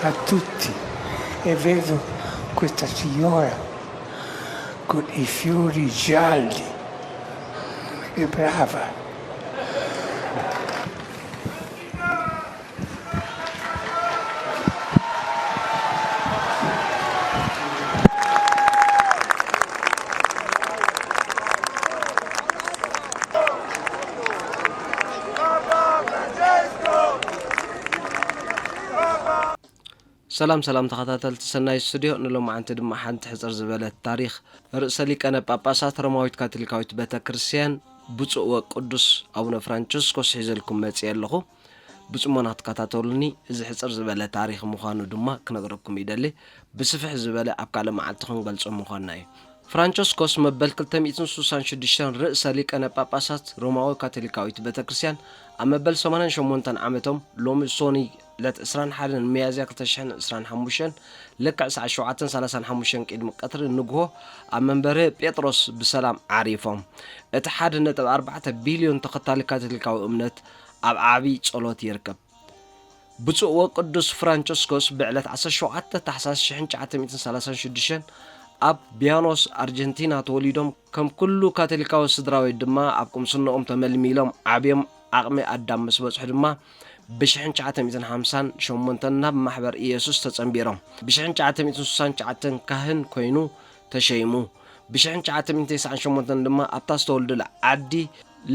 a tutti e vedo questa signora con i fiori gialli. Che brava! ሰላም ሰላም ተኸታተልቲ ሰናይ ስቱድዮ፣ ንሎማዓንቲ ድማ ሓንቲ ሕጽር ዝበለት ታሪኽ ርእሰ ሊቃነ ጳጳሳት ሮማዊት ካቶሊካዊት ቤተ ክርስቲያን ብፁዕ ወቅዱስ ኣቡነ ፍራንቸስኮስ ሒዘልኩም መጺኤ ኣለኹ። ብጽሞና ክትከታተሉኒ እዚ ሕጽር ዝበለ ታሪኽ ምዃኑ ድማ ክነግረኩም ይደሊ። ብስፍሕ ዝበለ ኣብ ካልእ መዓልቲ ክንገልጾ ምዃንና እዩ። ፍራንቸስኮስ መበል ክልተ ሚእትን ስሳን ሽዱሽተን ርእሰ ሊቃነ ጳጳሳት ሮማዊ ካቶሊካዊት ቤተ ክርስቲያን ኣብ መበል ሰማንያን ሸሞንተን ዓመቶም ሎሚ ሶኒ ዕለት ዕስራን ሓደን ሚያዝያ ክልተ ሽሕን ዕስራን ሓሙሽተን ልክዕ ሰዓት ሸውዓተን ሰላሳን ሓሙሽተን ቅድሚ ቀትሪ ንግሆ ኣብ መንበሪ ጴጥሮስ ብሰላም ዓሪፎም። እቲ ሓደ ነጥቢ ኣርባዕተ ቢልዮን ተኸታሊ ካቶሊካዊ እምነት ኣብ ዓቢ ጸሎት ይርከብ። ብፁዕ ወቅዱስ ፍራንቸስኮስ ብዕለት ዓሰርተ ሸውዓተ ታሕሳስ ሽሕን ትሽዓተ ሚእትን ሰላሳን ሽዱሽተን ኣብ ቢያኖስ ኣርጀንቲና ተወሊዶም። ከም ኩሉ ካቶሊካዊ ስድራቤት ድማ ኣብ ቁምስንኦም ተመልሚሎም ዓብዮም። ዓቕሚ ኣዳም ምስ በጽሑ ድማ ብሽሕን ትሽዓተ ሚእትን ሓምሳን ሸሞንተን ናብ ማሕበር ኢየሱስ ተጸንቢሮም። ብሽሕን ትሽዓተ ሚእትን ስሳን ትሽዓተን ካህን ኮይኑ ተሸይሙ። ብሽሕን ትሽዓተ ሚእትን ተስዓን ሸሞንተን ድማ ኣብታ ዝተወልዱላ ዓዲ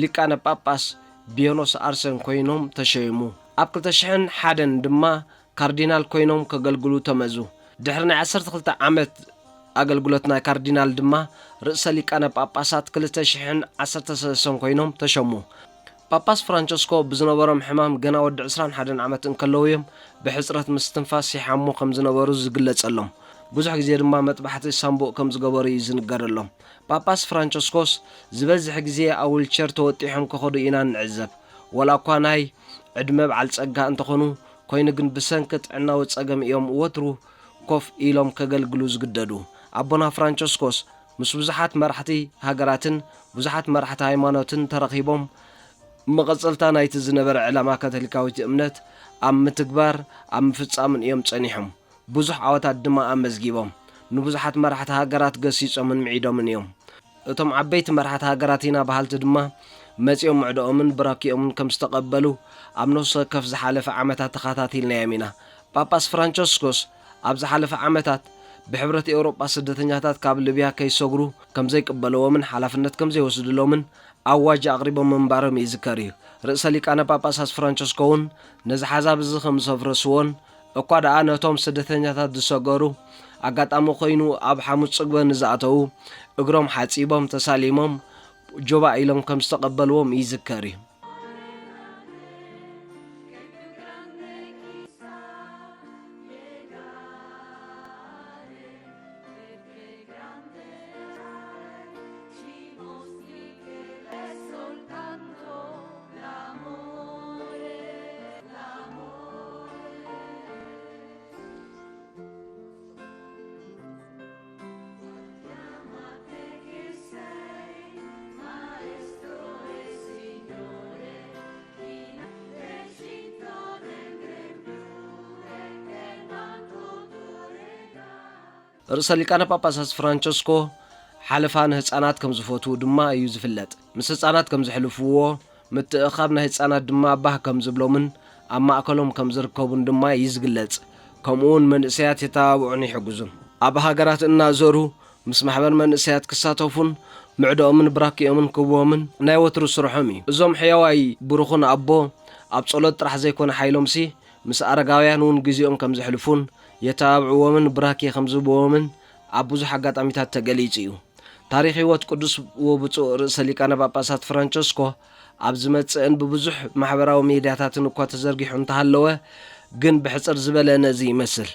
ሊቃነ ጳጳስ ቢዮኖስ ኣርሰን ኮይኖም ተሸይሙ። ኣብ ክልተ ሽሕን ሓደን ድማ ካርዲናል ኮይኖም ከገልግሉ ተመዙ። ድሕሪ ናይ ዓሰርተ ክልተ ዓመት ኣገልግሎት ናይ ካርዲናል ድማ ርእሰ ሊቃነ ጳጳሳት ክልተ ሽሕን ዓሰርተ ሰለስተን ኮይኖም ተሸሙ። ጳጳስ ፍራንቸስኮ ብዝነበሮም ሕማም ገና ወዲ ዕስራን ሓደን ዓመት እንከለዉ እዮም ብሕጽረት ምስትንፋስ ይሓሙ ከም ዝነበሩ ዝግለጸሎም። ብዙሕ ግዜ ድማ መጥባሕቲ ሳምቡእ ከም ዝገበሩ እዩ ዝንገረሎም። ጳጳስ ፍራንቸስኮስ ዝበዝሕ ግዜ ኣብ ዊልቸር ተወጢሖም ክኸዱ ኢና ንዕዘብ። ወላ እኳ ናይ ዕድመ በዓል ጸጋ እንተኾኑ፣ ኮይኑ ግን ብሰንኪ ጥዕናዊ ጸገም እዮም ወትሩ ኮፍ ኢሎም ከገልግሉ ዝግደዱ። ኣቦና ፍራንቸስኮስ ምስ ብዙሓት መራሕቲ ሃገራትን ብዙሓት መራሕቲ ሃይማኖትን ተረኺቦም፣ መቐጸልታ ናይቲ ዝነበረ ዕላማ ካቶሊካዊት እምነት ኣብ ምትግባር ኣብ ምፍጻምን እዮም ጸኒሖም። ብዙሕ ዓወታት ድማ ኣመዝጊቦም። ንብዙሓት መራሕቲ ሃገራት ገሲጾምን ምዒዶምን እዮም። እቶም ዓበይቲ መራሕቲ ሃገራት ኢና በሃልቲ ድማ መጺኦም ምዕድኦምን ብራኪኦምን ከም ዝተቐበሉ ኣብ ነፍሲ ወከፍ ዝሓለፈ ዓመታት ተኸታቲልናዮም ኢና። ጳጳስ ፍራንቸስኮስ ኣብ ዝሓለፈ ዓመታት ብሕብረት ኤውሮጳ ስደተኛታት ካብ ሊብያ ከይሰግሩ ከም ዘይቅበልዎምን ሓላፍነት ከም ዘይወስድሎምን ኣዋጅ ኣቕሪቦም ምንባሮም ይዝከር እዩ። ርእሰ ሊቃነ ጳጳሳት ፍራንቸስኮ እውን ነዚ ሓሳብ እዚ ከም ዘፍረስዎን እኳ ደኣ ነቶም ስደተኛታት ዝሰገሩ ኣጋጣሚ ኮይኑ ኣብ ሓሙስ ጽግበ ንዝኣተዉ እግሮም ሓጺቦም ተሳሊሞም ጆባእ ኢሎም ከም ዝተቐበልዎም ይዝከር እዩ። ርእሰ ሊቃነ ጳጳሳት ፍራንቸስኮ ሓለፋ ንህጻናት ከም ዝፈትዉ ድማ እዩ ዝፍለጥ። ምስ ህጻናት ከም ዘሕልፍዎ፣ ምትእኻብ ናይ ህጻናት ድማ ባህ ከም ዝብሎምን ኣብ ማእከሎም ከም ዝርከቡን ድማ እዩ ዝግለጽ። ከምኡውን መንእሰያት የተባብዑን ይሕግዙን። ኣብ ሃገራት እናዘሩ ምስ ማሕበር መንእሰያት ክሳተፉን ምዕድኦምን ብራኪኦምን ክህብዎምን ናይ ወትሩ ስርሖም እዩ። እዞም ሕያዋይ ብሩኽን ኣቦ ኣብ ጸሎት ጥራሕ ዘይኮነ ሓይሎምሲ ምስ ኣረጋውያን እውን ግዜኦም ከም ዘሕልፉን የተባብዕዎምን ብራኪ ከም ዝህብዎምን ኣብ ብዙሕ ኣጋጣሚታት ተገሊጹ እዩ። ታሪኽ ህይወት ቅዱስ ወብፁዕ ርእሰ ሊቃነ ጳጳሳት ፍራንቸስኮ ኣብ ዝመጽእን ብብዙሕ ማሕበራዊ ሜድያታትን እኳ ተዘርጊሑ እንተሃለወ ግን ብሕጽር ዝበለ ነዚ ይመስል።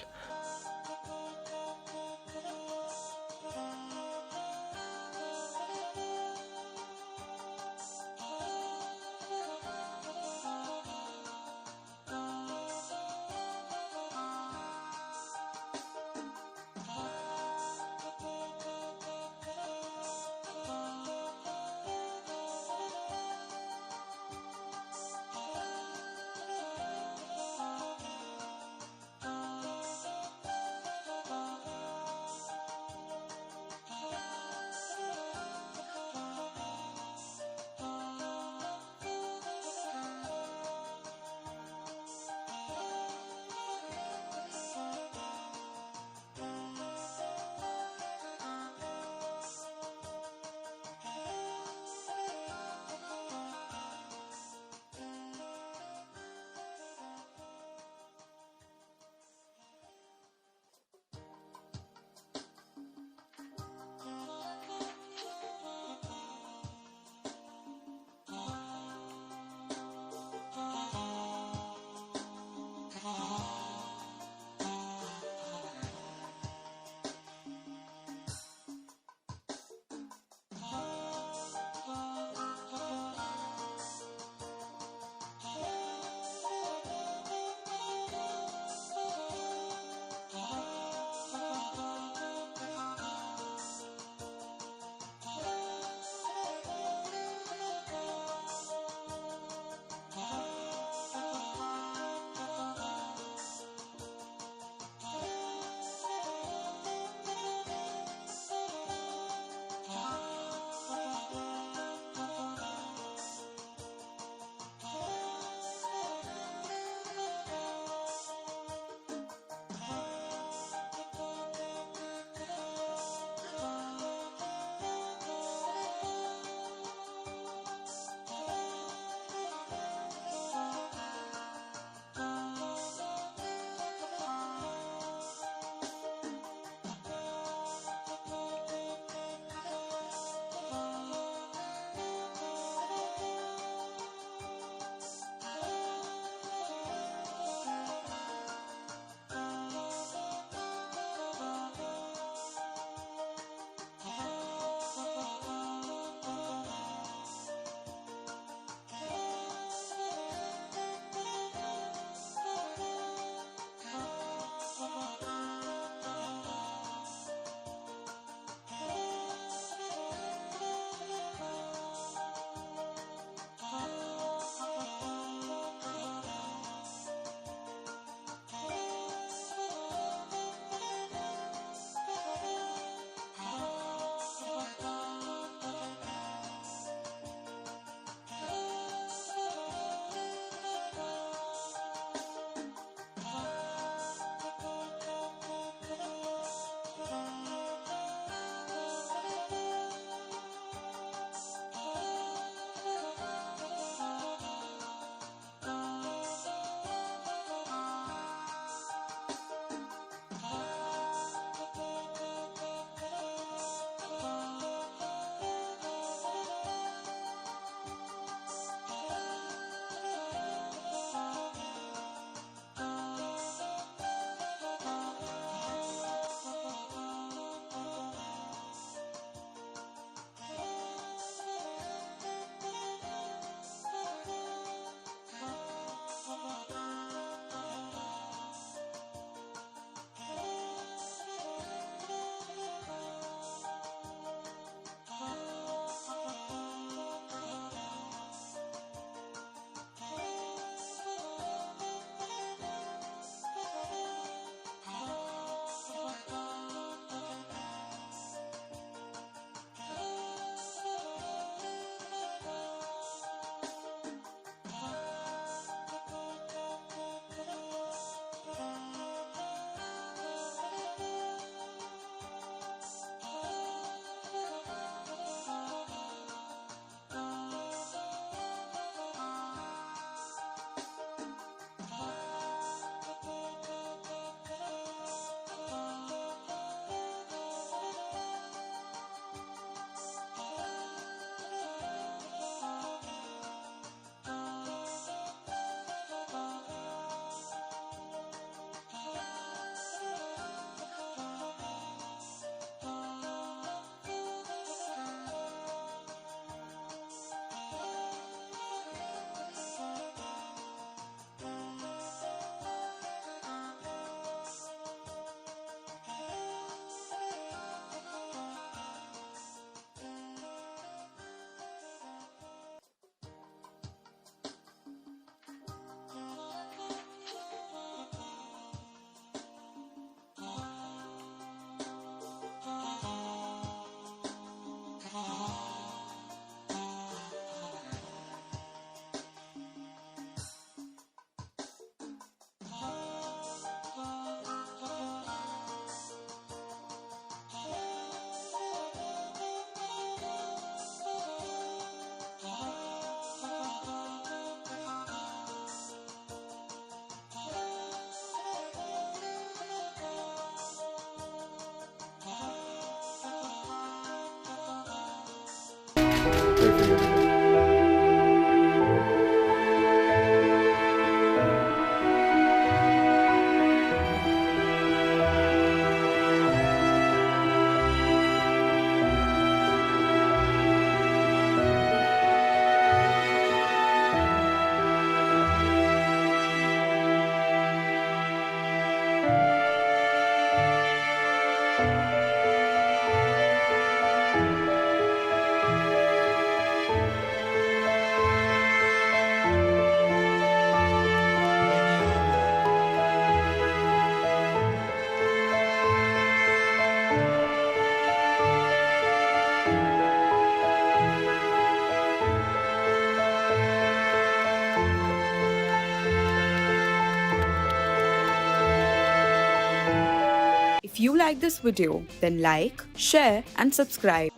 If you like this video, then like, share, and subscribe.